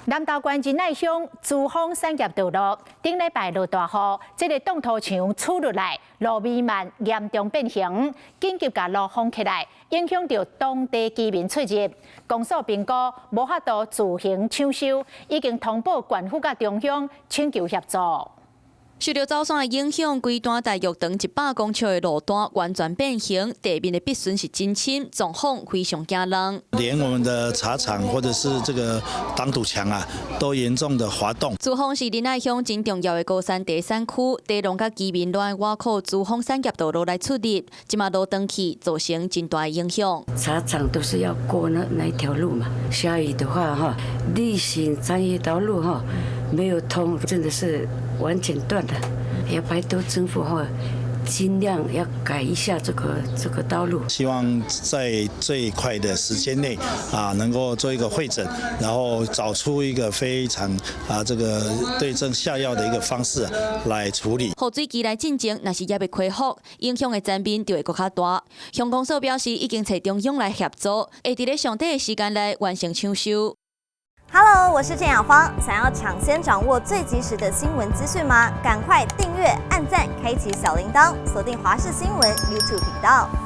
南投縣仁愛鄉珠峰產業道路頂禮拜落大雨，這个擋土牆挼落來，路彌漫嚴重變形，緊急共路封起來，影響著當地居民出入。公所評估無法度自行搶修，已經通報縣府佮中央請求協助。受著走山的影響，規段大約長100公尺的路段完全變形，地面的筆順是真深，狀況非常驚人。連我們的茶廠或者是這個擋土牆啊，都嚴重的滑動。珠峰是仁愛鄉真重要的高山茶產區，茶農佮居民攏愛倚靠珠峰產業道路來出入，這馬路斷去，造成真大的影響。茶廠都是要過那一條路嘛，下雨的話哈，例行產業道路哈沒有通，真的是完全斷了，要拜託政府哈，盡量要改一下這個道路。希望在最快的時間內啊，能夠做一個會診，然後找出一個非常啊這個對症下藥的一個方式來處理。雨水期來進前，若是猶未恢復，影響的層面就會閣較大。鄉公所表示，已經揣中央來協助，會佇咧上短的時間內完成搶修。 Hello，我是鄭雅芳。想要搶先掌握最及時的新聞資訊嗎？趕快訂閱、按讚、開啟小鈴鐺，鎖定華視新聞 YouTube 頻道。